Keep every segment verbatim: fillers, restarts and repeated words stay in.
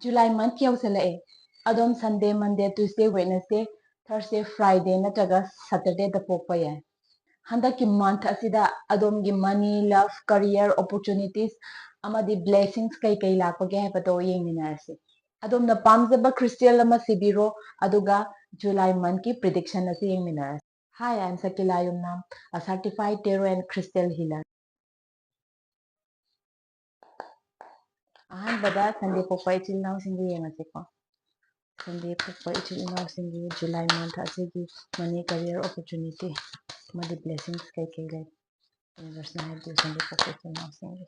July month ꯌꯧꯁꯜꯂꯛꯑꯦ꯫ ꯑꯗꯣꯝ Sunday, Monday, Tuesday, Wednesday, Thursday, Friday ꯅꯠꯇ꯭ꯔꯒ Saturdayꯗ ꯄꯣꯛꯄ ꯌꯥꯏ꯫ ꯍꯟꯗꯛꯀꯤ month ꯑꯁꯤꯗ ꯑꯗꯣꯝꯒꯤ money, love, career, opportunities ꯑꯃꯗꯤ blessings ꯀꯩ ꯀꯩ ꯂꯥꯛꯄꯒꯦ ꯍꯥꯏꯕꯗꯣ ꯌꯦꯡꯃꯤꯟꯅꯔꯁꯤ꯫ ꯑꯗꯣꯝꯅ ꯄꯥꯝꯖꯕ crystal ꯑꯃ ꯁꯤꯕꯤꯔꯣ, ꯑꯗꯨꯒ July monthꯀꯤ prediction ꯑꯁꯤ ꯌꯦꯡꯃꯤꯟꯅꯔꯁꯤ꯫ Hi, I am Sakila Yumnam, a certified tarot and crystal healer. ꯑꯍꯥꯟꯕꯗ Sunday ꯄꯣꯛꯄ ꯏꯆꯤꯜ ꯏꯅꯥꯎꯁꯤꯡꯒꯤ ꯌꯦꯡꯉꯁꯤꯀꯣ꯫ Sunday ꯄꯣꯛꯄ ꯏꯆꯤꯜ ꯏꯅꯥꯎꯁꯤꯡꯒꯤ July month ꯑꯁꯤꯒꯤ money, career, opportunity ꯑꯃꯗꯤ blessings ꯀꯩ ꯀꯩ ꯂꯩ? Universeꯅ ꯍꯥꯏꯕꯗꯨ Sunday ꯄꯣꯛꯄ ꯏꯆꯤꯜ ꯏꯅꯥꯎꯁꯤꯡꯒꯤ꯫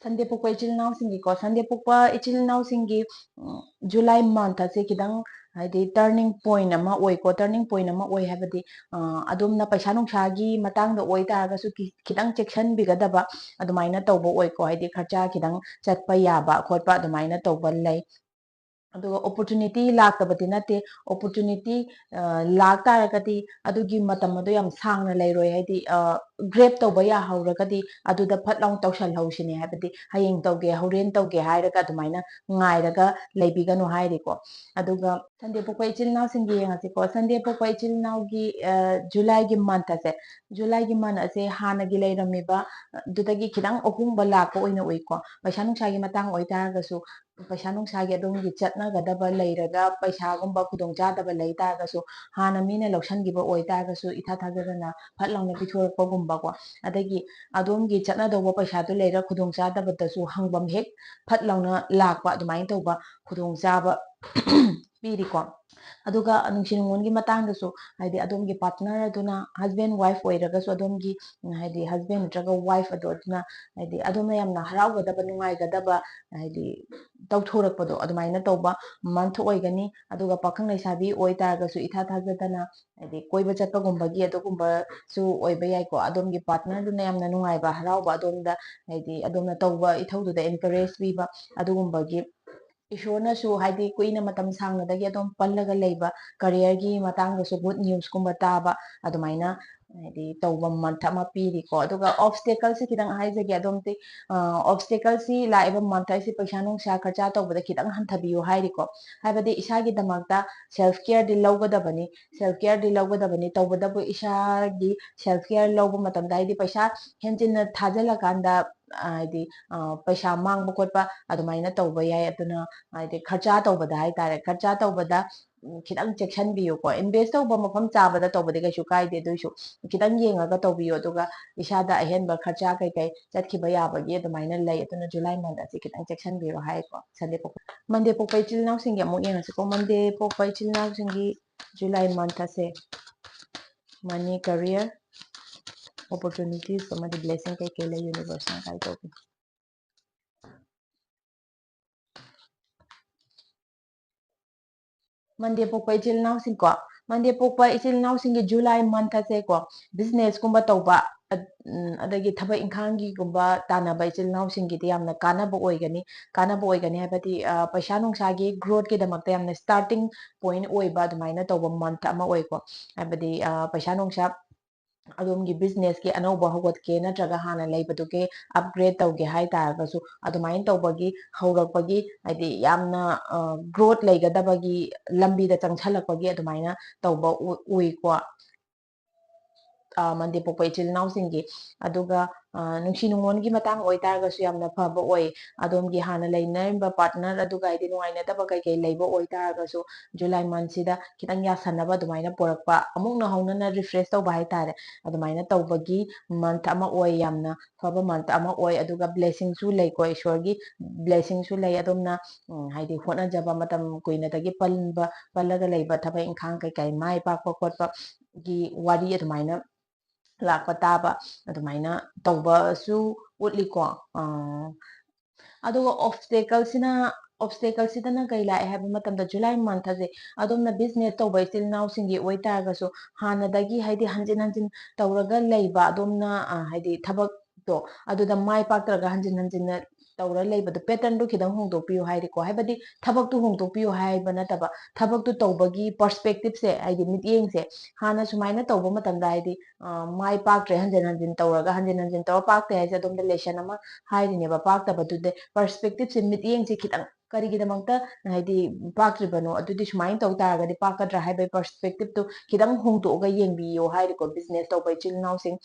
Sunday ꯄꯣꯛꯄ ꯏꯆꯤꯜ ꯏꯅꯥꯎꯁꯤꯡꯒꯤꯀꯣ, Sunday ꯄꯣꯛꯄ ꯏꯆꯤꯜ ꯏꯅꯥꯎꯁꯤꯡꯒꯤ, ꯎꯝ, July month ꯑꯁꯦ ꯈꯤꯇꯪ ꯍꯥꯏꯗꯤ turning point ꯑꯃ ꯑꯣꯏꯀꯣ꯫ Turning point ꯑꯃ ꯑꯣꯏ ꯍꯥꯏꯕꯗꯤ, ꯑ, ꯑꯗꯣꯝꯅ ꯄꯩꯁꯥ ꯅꯨꯡꯁꯥꯒꯤ ꯃꯇꯥꯡꯗ ꯑꯣꯏ ꯇꯥꯔꯒꯁꯨ ꯈꯤ-, ꯈꯤꯇꯪ ꯆꯦꯛꯁꯤꯟꯕꯤꯒꯗꯕ ꯑꯗꯨꯃꯥꯏꯅ ꯇꯧꯕ ꯑꯣꯏꯀꯣ꯫ ꯍꯥꯏꯗꯤ ꯈꯔꯆꯥ ꯈꯤꯇꯪ ꯆꯠꯄ ꯌꯥꯕ ꯈꯣꯠꯄ ꯑꯗꯨꯃꯥꯏꯅ ꯇꯧꯕ ꯂꯩ꯫ ꯑꯗꯨꯒ opportunity ꯂꯥꯛꯇꯕꯗꯤ ꯅꯠꯇꯦ, opportunity, ꯑ, ꯂꯥꯛ ꯇꯥꯔꯒꯗꯤ ꯑꯗꯨꯒꯤ ꯃꯇꯝ ꯑꯗꯨ ꯌꯥꯝ ꯁꯥꯡꯅ ꯂꯩꯔꯣꯏ꯫ ꯍꯥꯏꯗꯤ, ꯑ, grab ꯇꯧꯕ ꯌꯥꯍꯧꯔꯒꯗꯤ ꯑꯗꯨꯗ ꯐꯠ ꯂꯥꯎꯅ ꯇꯧꯁꯜꯍꯧꯁꯤꯅꯦ꯫ ꯍꯥꯏꯕꯗꯤ ꯍꯌꯦꯡ ꯇꯧꯒꯦ, ꯍꯣꯔꯦꯟ ꯇꯧꯒꯦ ꯍꯥꯏꯔꯒ ꯑꯗꯨꯃꯥꯏꯅ ꯉꯥꯏꯔꯒ ꯂꯩꯕꯤꯒꯅꯨ ꯍꯥꯏꯔꯤꯀꯣ꯫ ꯑꯗꯨꯒ Sunday ꯄꯣꯛꯄ ꯏꯆꯤꯜ ꯏꯅꯥꯎꯁꯤꯡꯒꯤ ꯌꯦꯡꯉꯁꯤꯀꯣ꯫ Sunday ꯄꯣꯛꯄ ꯏꯆꯤꯜ ꯏꯅꯥꯎꯒꯤ, ꯑ, Julyꯒꯤ month ꯑꯁꯦ, Julyꯒꯤ month ꯑꯁꯦ ꯍꯥꯟꯅꯒꯤ ꯂꯩꯔꯝꯃꯤꯕ, ꯑ, ꯑꯗꯨꯗꯒꯤ ꯈꯤꯇꯪ ꯑꯍꯣꯡꯕ ꯂꯥꯛꯄ ꯑꯣꯏꯅ ꯎꯏꯀꯣ꯫ ꯄꯩꯁꯥ ꯅꯨꯡꯁꯥꯒꯤ ꯃꯇꯥꯡ ꯑꯣꯏꯇꯥꯔꯒꯁꯨ, ꯄꯩꯁꯥ ꯅꯨꯡꯁꯥꯒꯤ ꯑꯗꯣꯝꯒꯤ ꯆꯠꯅꯒꯗꯕ ꯂꯩꯔꯒ ꯄꯩꯁꯥꯒꯨꯝꯕ ꯈꯨꯗꯣꯡꯆꯥꯗꯕ ꯂꯩ ꯇꯥꯔꯒꯁꯨ, ꯍꯥꯟꯅ ꯃꯤꯅ ꯂꯧꯁꯟꯈꯤꯕ ꯑꯣꯏꯇꯥꯔꯒꯁꯨ ꯏꯊꯥ ꯊꯥꯖꯗꯅ ꯐꯠ ꯂꯥꯎꯅ ꯄꯤꯊꯣꯔꯛꯄꯒꯨꯝꯕꯀꯣ, ꯑꯗꯒꯤ ꯑꯗꯣꯝꯒꯤ ꯆꯠꯅꯗꯧꯕ ꯄꯩꯁꯥꯗꯨ ꯂꯩꯔ ꯈꯨꯗꯣꯡꯆꯥꯗꯕꯗꯁꯨ ꯍꯪꯐꯝ ꯍꯦꯛ ꯐꯠ ꯂꯥꯎꯅ ꯂꯥꯛꯄ, ꯑꯗꯨꯃꯥꯏꯅ ꯇꯧꯕ ꯈꯨꯗꯣꯡꯆꯥꯕ ꯄꯤꯔꯤꯀꯣ꯫ ꯑꯗꯨꯒ ꯅꯨꯡꯁꯤ ꯅꯨꯡꯉꯣꯟꯒꯤ ꯃꯇꯥꯡꯗꯁꯨ, ꯍꯥꯏꯗꯤ ꯑꯗꯣꯝꯒꯤ partner ꯑꯗꯨꯅ, husband wife ꯑꯣꯏꯔꯒꯁꯨ ꯑꯗꯣꯝꯒꯤ, ꯎꯝ, ꯍꯥꯏꯗꯤ husband ꯅꯠꯇ꯭ꯔꯒ wife ꯑꯗꯣ ꯑꯗꯨꯅ, ꯍꯥꯏꯗꯤ ꯑꯗꯣꯝꯅ ꯌꯥꯝꯅ ꯍꯔꯥꯎꯒꯗꯕ, ꯅꯨꯡꯉꯥꯏꯒꯗꯕ, ꯍꯥꯏꯗꯤ ꯇꯧꯊꯣꯔꯛꯄꯗꯣ ꯑꯗꯨꯃꯥꯏꯅ ꯇꯧꯕ month ꯑꯣꯏꯒꯅꯤ꯫ ꯑꯗꯨꯒ ꯄꯥꯈꯪ ꯂꯩꯁꯥꯕꯤ ꯑꯣꯏꯇꯥꯔꯒꯁꯨ ꯏꯊꯥ ꯊꯥꯖꯗꯅ, ꯍꯥꯏꯗꯤ ꯀꯣꯏꯕ ꯆꯠꯄꯒꯨꯝꯕꯒꯤ ꯑꯗꯨꯒꯨꯝꯕꯁꯨ ꯑꯣꯏꯕ ꯌꯥꯏꯀꯣ꯫ ꯑꯗꯣꯝꯒꯤ partner ꯗꯨꯅ ꯌꯥꯝꯅ ꯅꯨꯡꯉꯥꯏꯕ, ꯍꯔꯥꯎꯕ, ꯑꯗꯣꯝꯗ ꯍꯥꯏꯗꯤ ꯑꯗꯣꯝꯅ ꯇꯧꯕ ꯏꯊꯧꯗꯨꯗ encourage ꯄꯤꯕ ꯑꯗꯨꯒꯨꯝꯕꯒꯤ, ꯏꯁꯣꯔꯅꯁꯨ ꯍꯥꯏꯗꯤ ꯀꯨꯏꯅ ꯃꯇꯝ ꯁꯥꯡꯅꯗꯒꯤ ꯑꯗꯨꯝ ꯄꯜꯂꯒ ꯂꯩꯕ career ꯒꯤ ꯃꯇꯥꯡꯗꯁꯨ good news ꯀꯨꯝꯕ ꯇꯥꯕ, ꯑꯗꯨꯃꯥꯏꯅ ꯍꯥꯏꯗꯤ ꯇꯧꯕ ꯃꯟꯊ ꯑꯃ ꯄꯤꯔꯤꯀꯣ꯫ ꯑꯗꯨꯒ ꯑꯣꯕꯁꯇꯦꯀꯜꯁꯦ ꯈꯤꯇꯪ ꯍꯥꯏꯖꯒꯦ ꯑꯗꯣꯝꯗꯤ꯫ ꯑꯣꯕꯁꯇꯦꯀꯜꯁꯤ ꯂꯥꯛꯏꯕ ꯃꯟꯊ ꯑꯁꯤ ꯄꯩꯁꯥ ꯅꯨꯡꯁꯥ ꯈꯔꯆꯥ ꯇꯧꯕꯗ ꯈꯤꯇꯪ ꯍꯟꯊꯕꯤꯌꯨ ꯍꯥꯏꯔꯤꯀꯣ꯫ ꯍꯥꯏꯕꯗꯤ ꯏꯁꯥꯒꯤꯗꯃꯛꯇ ꯁꯦꯜꯐ ꯀꯦꯌꯔꯗꯤ ꯂꯧꯒꯗꯕꯅꯤ꯫ ꯁꯦꯜꯐ ꯀꯦꯌꯔꯗꯤ ꯂꯧꯒꯗꯕꯅꯤ꯫ ꯇꯧꯕꯇꯕꯨ ꯏꯁꯥꯒꯤ ꯁꯦꯜꯐ ꯀꯦꯌꯔ ꯂꯧꯕ ꯃꯇꯝꯗ, ꯍꯥꯏꯗꯤ ꯄꯩꯁꯥ ꯍꯦꯟꯖꯤꯟꯅ ꯊꯥꯖꯤꯜꯂꯀꯥꯟꯗ, ꯍꯥꯏꯗꯤ ꯄꯩꯁꯥ ꯃꯥꯡꯕ ꯈꯣꯠꯄ ꯑꯗꯨꯃꯥꯏꯅ ꯇꯧꯕ ꯌꯥꯏ꯫ ꯑꯗꯨꯅ ꯍꯥꯏꯗꯤ ꯈꯔꯆꯥ ꯇꯧꯕꯗ ꯍꯥꯏꯇꯥꯔꯦ, ꯈꯔꯆꯥ ꯇꯧꯕꯗ ꯎꯝ, ꯈꯤꯇꯪ ꯆꯦꯛꯁꯤꯟꯕꯤꯌꯨꯀꯣ꯫ ꯏꯟꯚꯦꯁ ꯇꯧꯕ ꯃꯐꯝ ꯆꯥꯕꯗ ꯇꯧꯕꯗꯤ ꯀꯩꯁꯨ ꯀꯥꯏꯗꯦ, ꯑꯗꯨꯏꯁꯨ ꯈꯤꯇꯪ ꯌꯦꯡꯉꯒ ꯇꯧꯕꯤꯌꯨ꯫ ꯑꯗꯨꯒ ꯏꯁꯥꯗ ꯑꯍꯦꯟꯕ ꯈꯔꯆꯥ ꯀꯩꯀꯩ ꯆꯠꯈꯤꯕ ꯌꯥꯕꯒꯤ ꯑꯗꯨꯃꯥꯏꯅ ꯂꯩ꯫ ꯑꯗꯨꯅ ꯖꯨꯂꯥꯏ ꯃꯟꯊ ꯑꯁꯤ ꯈꯤꯇꯪ ꯆꯦꯛꯁꯤꯟꯕꯤꯔꯣ ꯍꯥꯏꯀꯣ꯫ ꯁꯟꯗꯦ ꯄꯣꯛꯄ, ꯃꯟꯗꯦ ꯄꯣꯛꯄ ꯏꯆꯤꯜ ꯏꯅꯥꯎꯁꯤꯡꯒꯤ ꯑꯃꯨꯛ ꯌꯦꯡꯉꯁꯤꯀꯣ꯫ ꯃꯟꯗꯦ ꯄꯣꯛꯄ ꯏꯆꯤꯜ ꯏꯅꯥꯎꯁꯤꯡꯒꯤ ꯖꯨꯂꯥꯏ ꯃꯟꯊ ꯑꯁꯦ ꯃꯅꯤ, ꯀꯦꯔꯤꯌꯔ, ꯑꯣꯄꯣꯔꯆꯨꯅꯤꯇꯤꯁ ꯑꯃꯗꯤ ꯕ꯭ꯂꯦꯁꯤꯡ ꯀꯩꯀꯩ ꯂꯩ, ꯌꯨꯅꯤꯚꯔꯁꯅ ꯀꯥꯏ ꯇꯧꯕꯤ꯫ ꯃꯟꯗꯦ ꯄꯣꯛꯄ ꯏꯆꯤꯜ ꯏꯅꯥꯎꯁꯤꯡꯀꯣ, ꯃꯟꯗꯦ ꯄꯣꯛꯄ ꯏꯆꯤꯜ ꯏꯅꯥꯎꯁꯤꯡꯒꯤ ꯖꯨꯂꯥꯏ ꯃꯟꯊ ꯑꯁꯦꯀꯣ, ꯕꯤꯖꯤꯅꯦꯁꯀꯨꯝꯕ ꯇꯧꯕ, ꯑ-, ꯎꯝ, ꯑꯗꯒꯤ ꯊꯕꯛ ꯏꯪꯈꯥꯡꯒꯤꯒꯨꯝꯕ ꯇꯥꯟꯅꯕ ꯏꯆꯤꯜ ꯏꯅꯥꯎꯁꯤꯡꯒꯤꯗꯤ ꯌꯥꯝꯅ ꯀꯥꯟꯅꯕ ꯑꯣꯏꯒꯅꯤ꯫ ꯀꯥꯟꯅꯕ ꯑꯣꯏꯒꯅꯤ ꯍꯥꯏꯕꯗꯤ, ꯑ, ꯄꯩꯁꯥ ꯅꯨꯡꯁꯥꯒꯤ ꯒ꯭ꯔꯣꯠꯀꯤꯗꯃꯛꯇ ꯌꯥꯝꯅ ꯁ꯭ꯇꯥꯔꯇꯤꯡ ꯄꯣꯏꯟꯠ ꯑꯣꯏꯕ ꯑꯗꯨꯃꯥꯏꯅ ꯇꯧꯕ ꯃꯟꯊ ꯑꯃ ꯑꯣꯏꯀꯣ꯫ ꯍꯥꯏꯕꯗꯤ, ꯑ, ꯄꯩꯁꯥ ꯅꯨꯡꯁꯥ ꯑꯗꯣꯝꯒꯤ ꯕꯤꯖꯤꯅꯦꯁꯀꯤ ꯑꯅꯧꯕ ꯍꯧꯒꯠꯀꯦ ꯅꯠꯇ꯭ꯔꯒ ꯍꯥꯟꯅ ꯂꯩꯕꯗꯨꯒꯤ ꯑꯞꯒ꯭ꯔꯦꯗ ꯇꯧꯒꯦ ꯍꯥꯏ ꯇꯥꯔꯒꯁꯨ, ꯑꯗꯨꯃꯥꯏꯅ ꯇꯧꯕꯒꯤ ꯍꯧꯔꯛꯄꯒꯤ, ꯍꯥꯏꯗꯤ ꯌꯥꯝꯅ, ꯑ, ꯒ꯭ꯔꯣꯠ ꯂꯩꯒꯗꯕꯒꯤ ꯂꯝꯕꯤꯗ ꯆꯪꯁꯜꯂꯛꯄꯒꯤ ꯑꯗꯨꯃꯥꯏꯅ ꯇꯧꯕ ꯎ-, ꯎꯏꯀꯣ꯫ ꯑ, ꯃꯟꯗꯦ ꯄꯣꯛꯄ ꯏꯆꯤꯜ ꯏꯅꯥꯎꯁꯤꯡꯒꯤ꯫ ꯑꯗꯨꯒ, ꯑ, ꯅꯨꯡꯁꯤ ꯅꯨꯡꯉꯣꯟꯒꯤ ꯃꯇꯥꯡ ꯑꯣꯏꯇꯥꯔꯒꯁꯨ ꯌꯥꯝꯅ ꯐꯕ ꯑꯣꯏ꯫ ꯑꯗꯣꯝꯒꯤ ꯍꯥꯟꯅ ꯂꯩꯅꯔꯝꯕ ꯄꯥꯔꯠꯅꯔ ꯑꯗꯨꯒ ꯍꯥꯏꯗꯤ ꯅꯨꯡꯉꯥꯏꯅꯗꯕ ꯀꯩꯀꯩ ꯂꯩꯕ ꯑꯣꯏꯇꯥꯔꯒꯁꯨ, ꯖꯨꯂꯥꯏ ꯃꯟꯊꯁꯤꯗ ꯈꯤꯇꯪ ꯌꯥꯁꯟꯅꯕ ꯑꯗꯨꯃꯥꯏꯅ ꯄꯨꯔꯛꯄ, ꯑꯃꯨꯛ ꯅꯧꯍꯧꯅꯅ ꯔꯤꯐ꯭ꯔꯦꯁ ꯇꯧꯕ ꯍꯥꯏꯇꯥꯔꯦ, ꯑꯗꯨꯃꯥꯏꯅ ꯇꯧꯕꯒꯤ ꯃꯟꯊ ꯑꯃ ꯑꯣꯏ, ꯌꯥꯝꯅ ꯐꯕ ꯃꯟꯊ ꯑꯃ ꯑꯣꯏ꯫ ꯑꯗꯨꯒ ꯕ꯭ꯂꯦꯁꯤꯡꯁꯨ ꯂꯩꯀꯣ, ꯏꯁꯣꯔꯒꯤ ꯕ꯭ꯂꯦꯁꯤꯡꯁꯨ ꯂꯩ꯫ ꯑꯗꯣꯝꯅ, ꯎꯝ, ꯍꯥꯏꯗꯤ ꯍꯣꯠꯅꯖꯕ ꯃꯇꯝ ꯀꯨꯏꯅꯗꯒꯤ ꯄꯟꯕ, ꯄꯜꯂꯒ ꯂꯩꯕ ꯊꯕꯛ ꯏꯪꯈꯥꯡ ꯀꯩꯀꯩ ꯃꯥꯏ ꯄꯥꯛꯄ ꯈꯣꯠꯄꯒꯤ ꯋꯥꯔꯤ ꯑꯗꯨꯃꯥꯏꯅ ꯂꯥꯛꯄ ꯇꯥꯕ, ꯑꯗꯨꯃꯥꯏꯅ ꯇꯧꯕꯁꯨ ꯎꯠꯂꯤꯀꯣ꯫ ꯑ, ꯑꯗꯨꯒ ꯑꯣꯕꯁꯇꯦꯀꯜꯁꯤꯅ, ꯑꯣꯕꯁꯇꯦꯀꯜꯁꯤꯗꯅ ꯀꯩ ꯂꯥꯛꯑꯦ ꯍꯥꯏꯕ ꯃꯇꯝꯗ, ꯖꯨꯂꯥꯏ ꯃꯟꯊꯁꯦ ꯑꯗꯣꯝꯅ ꯕꯤꯖꯤꯅꯦꯁ ꯇꯧꯕ ꯏꯆꯤꯜ ꯏꯅꯥꯎꯁꯤꯡꯒꯤ ꯑꯣꯏꯇꯥꯔꯒꯁꯨ, ꯍꯥꯟꯅꯗꯒꯤ ꯍꯥꯏꯗꯤ ꯍꯟꯖꯤꯟ ꯍꯟꯖꯤꯟ ꯇꯧꯔꯒ ꯂꯩꯕ, ꯑꯗꯣꯝꯅ, ꯑ, ꯍꯥꯏꯗꯤ ꯊꯕꯛ ꯗꯣ ꯑꯗꯨꯗ ꯃꯥꯏ ꯄꯥꯛꯇ꯭ꯔꯒ ꯍꯟꯖꯤꯟ ꯍꯟꯖꯤꯟꯅ ꯇꯧꯔ ꯂꯩꯕꯗꯣ, pattern ꯗꯨ ꯈꯤꯇꯪ ꯍꯣꯡꯗꯣꯛꯄꯤꯌꯨ ꯍꯥꯏꯔꯤꯀꯣ꯫ ꯍꯥꯏꯕꯗꯤ ꯊꯕꯛꯇꯨ ꯍꯣꯡꯗꯣꯛꯄꯤꯌꯨ ꯍꯥꯏꯕ ꯅꯠꯇꯕ, ꯊꯕꯛꯇꯨ ꯇꯧꯕꯒꯤ perspective ꯁꯦ, ꯍꯥꯏꯗꯤ ꯃꯤꯠꯌꯦꯡꯁꯦ, ꯍꯥꯟꯅ ꯁꯨꯃꯥꯏꯅ ꯇꯧꯕ ꯃꯇꯝꯗ, ꯍꯥꯏꯗꯤ, ꯑ, ꯃꯥꯏ ꯄꯥꯛꯇ꯭ꯔꯦ, ꯍꯟꯖꯤꯟ ꯍꯟꯖꯤꯟ ꯇꯧꯔꯒ, ꯍꯟꯖꯤꯟ ꯍꯟꯖꯤꯟ ꯇꯧꯔ ꯄꯥꯛꯇꯦ ꯍꯥꯏꯁꯦ ꯑꯗꯣꯝꯗ lesson ꯑꯃ ꯍꯥꯏꯔꯤꯅꯦꯕ꯫ ꯄꯥꯛꯇꯕꯗꯨꯗ perspective ꯁꯦ, ꯃꯤꯠꯌꯦꯡꯁꯦ ꯈꯤꯇꯪ ꯀꯔꯤꯒꯤꯗꯃꯛꯇ, ꯍꯥꯏꯗꯤ, ꯄꯥꯛꯇ꯭ꯔꯤꯕꯅꯣ, ꯑꯗꯨꯗꯤ ꯁꯨꯃꯥꯏꯅ ꯇꯧ ꯇꯥꯔꯒꯗꯤ ꯄꯥꯛꯀꯗ꯭ꯔꯥ ꯍꯥꯏꯕꯒꯤ perspective ꯇꯨ ꯈꯤꯇꯪ ꯍꯣꯡꯗꯣꯛꯑꯒ ꯌꯦꯡꯕꯤꯌꯣ ꯍꯥꯏꯔꯤꯀꯣ, business ꯇꯧꯕ ꯏꯆꯤꯜ ꯏꯅꯥꯎꯁꯤꯡ꯫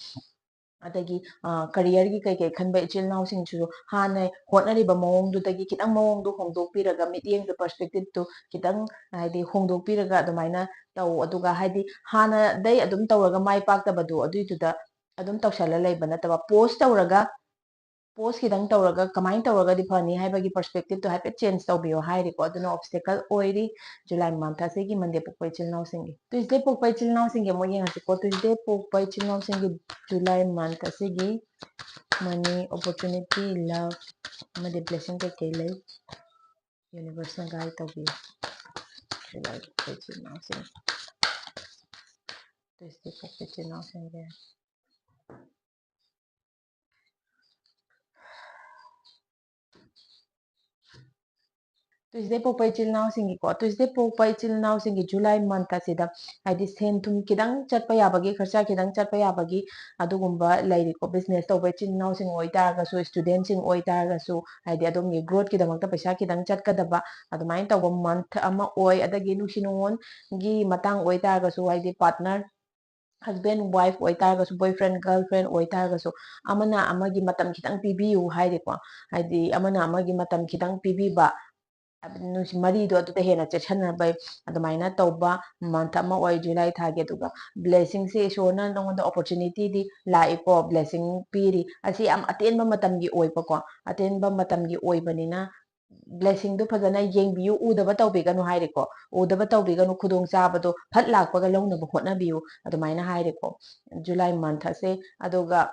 ꯑꯗꯒꯤ, ꯑ, career ꯒꯤ ꯀꯩ ꯀꯩ ꯈꯟꯕ ꯏꯆꯤꯜ ꯏꯅꯥꯎꯁꯤꯡꯁꯤꯁꯨ ꯍꯥꯟꯅ ꯍꯣꯠꯅꯔꯤꯕ ꯃꯑꯣꯡꯗꯨꯗꯒꯤ ꯈꯤꯇꯪ ꯃꯑꯣꯡꯗꯣ ꯍꯣꯡꯗꯣꯛꯄꯤꯔꯒ, ꯃꯤꯠꯌꯦꯡꯗꯣ, perspective ꯇꯨ ꯈꯤꯇꯪ, ꯍꯥꯏꯗꯤ, ꯍꯣꯡꯗꯣꯛꯄꯤꯔꯒ ꯑꯗꯨꯃꯥꯏꯅ ꯇꯧ꯫ ꯑꯗꯨꯒ, ꯍꯥꯏꯗꯤ, ꯍꯥꯟꯅꯗꯩ ꯑꯗꯨꯝ ꯇꯧꯔꯒ ꯃꯥꯏ ꯄꯥꯛꯇꯕꯗꯣ, ꯑꯗꯨꯏꯗꯨꯗ ꯑꯗꯨꯝ ꯇꯧꯁꯜꯂ ꯂꯩꯕ ꯅꯠꯇꯕ, pause ꯇꯧꯔꯒ, pause ꯈꯤꯇꯪ ꯇꯧꯔꯒ ꯀꯃꯥꯏꯅ ꯇꯧꯔꯒꯗꯤ ꯐꯅꯤ ꯍꯥꯏꯕꯒꯤ perspective ꯇꯣ ꯍꯥꯏꯐꯦꯠ change ꯇꯧꯕꯤꯌꯣ ꯍꯥꯏꯔꯤꯀꯣ꯫ ꯑꯗꯨꯅ obstacle ꯑꯣꯏꯔꯤ July month ꯑꯁꯤꯒꯤ Monday ꯄꯣꯛꯄ ꯏꯆꯤꯜ ꯏꯅꯥꯎꯁꯤꯡꯒꯤ꯫ Tuesday ꯄꯣꯛꯄ ꯏꯆꯤꯜ ꯏꯅꯥꯎꯁꯤꯡꯒꯤ ꯑꯃꯨꯛ ꯌꯦꯡꯉꯁꯤꯀꯣ꯫ Tuesday ꯄꯣꯛꯄ ꯏꯆꯤꯜ ꯏꯅꯥꯎꯁꯤꯡꯒꯤ July month ꯑꯁꯤꯒꯤ money, opportunity, love ꯑꯃꯗꯤ blessing ꯀꯩꯀꯩ ꯂꯩ, universe ꯅ guide ꯇꯧꯕꯤꯌꯨ꯫ July ꯄꯣꯛꯄ ꯏꯆꯤꯜ ꯏꯅꯥꯎꯁꯤꯡ, Tuesday ꯄꯣꯛꯄ ꯏꯆꯤꯜ ꯏꯅꯥꯎꯁꯤꯡꯒꯤ꯫ Tuesday ꯄꯣꯛꯄ ꯏꯆꯤꯜ ꯏꯅꯥꯎꯁꯤꯡꯒꯤꯀꯣ, Tuesday ꯄꯣꯛꯄ ꯏꯆꯤꯜ ꯏꯅꯥꯎꯁꯤꯡꯒꯤ July month ꯑꯁꯤꯗ, ꯍꯥꯏꯗꯤ, ꯁꯦꯟ ꯊꯨꯝ ꯈꯤꯇꯪ ꯆꯠꯄ ꯌꯥꯕꯒꯤ, ꯈꯔꯆ ꯈꯤꯇꯪ ꯆꯠꯄ ꯌꯥꯕꯒꯤ ꯑꯗꯨꯒꯨꯝꯕ ꯂꯩꯔꯤꯀꯣ꯫ Business ꯇꯧꯕ ꯏꯆꯤꯜ ꯏꯅꯥꯎꯁꯤꯡ ꯑꯣꯏꯇꯥꯔꯒꯁꯨ, student ꯁꯤꯡ ꯑꯣꯏꯇꯥꯔꯒꯁꯨ, ꯍꯥꯏꯗꯤ, ꯑꯗꯣꯝꯒꯤ growth ꯀꯤꯗꯃꯛꯇ ꯄꯩꯁꯥ ꯈꯤꯇꯪ ꯆꯠꯀꯗꯕ ꯑꯗꯨꯃꯥꯏꯅ ꯇꯧꯕ month ꯑꯃ ꯑꯣꯏ꯫ ꯑꯗꯒꯤ ꯅꯨꯡꯁꯤ ꯅꯨꯡꯉꯣꯟꯒꯤ ꯃꯇꯥꯡ ꯑꯣꯏꯇꯥꯔꯒꯁꯨ, ꯍꯥꯏꯗꯤ, partner, husband wife ꯑꯣꯏꯇꯥꯔꯒꯁꯨ, boyfriend girlfriend ꯑꯣꯏꯇꯥꯔꯒꯁꯨ, ꯑꯃꯅ ꯑꯃꯒꯤ ꯃꯇꯝ ꯈꯤꯇꯪ ꯄꯤꯕꯤꯌꯨ ꯍꯥꯏꯔꯤꯀꯣ꯫ ꯍꯥꯏꯗꯤ, ꯑꯃꯅ ꯑꯃꯒꯤ ꯃꯇꯝ ꯈꯤꯇꯪ ꯄꯤꯕꯤꯕ, ꯅꯨꯡꯁꯤ-, ꯃꯔꯤꯗꯣ ꯑꯗꯨꯗ ꯍꯦꯟꯅ ꯆꯦꯠꯁꯟꯅꯕ ꯑꯗꯨꯃꯥꯏꯅ ꯇꯧꯕ month ꯑꯃ ꯑꯣꯏ July ꯊꯥꯒꯤ꯫ ꯑꯗꯨꯒ blessing ꯁꯦ ꯏꯁꯣꯔꯅ ꯅꯉꯣꯟꯗ opportunity ꯗꯤ ꯂꯥꯛꯏꯀꯣ, blessing ꯄꯤꯔꯤ꯫ ꯑꯁꯤ ꯌꯥꯝ ꯑꯇꯦꯟꯕ ꯃꯇꯝꯒꯤ ꯑꯣꯏꯕꯀꯣ, ꯑꯇꯦꯟꯕ ꯃꯇꯝꯒꯤ ꯑꯣꯏꯕꯅꯤꯅ blessing ꯗꯨ ꯐꯖꯅ ꯌꯦꯡꯕꯤꯌꯨ, ꯎꯗꯕ ꯇꯧꯕꯤꯒꯅꯨ ꯍꯥꯏꯔꯤꯀꯣ꯫ ꯎꯗꯕ ꯇꯧꯕꯤꯒꯅꯨ, ꯈꯨꯗꯣꯡꯆꯥꯕꯗꯣ ꯐꯠ ꯂꯥꯛꯄꯒ ꯂꯧꯅꯕ ꯍꯣꯠꯅꯕꯤꯌꯨ, ꯑꯗꯨꯃꯥꯏꯅ ꯍꯥꯏꯔꯤꯀꯣ July month ꯑꯁꯦ꯫ ꯑꯗꯨꯒ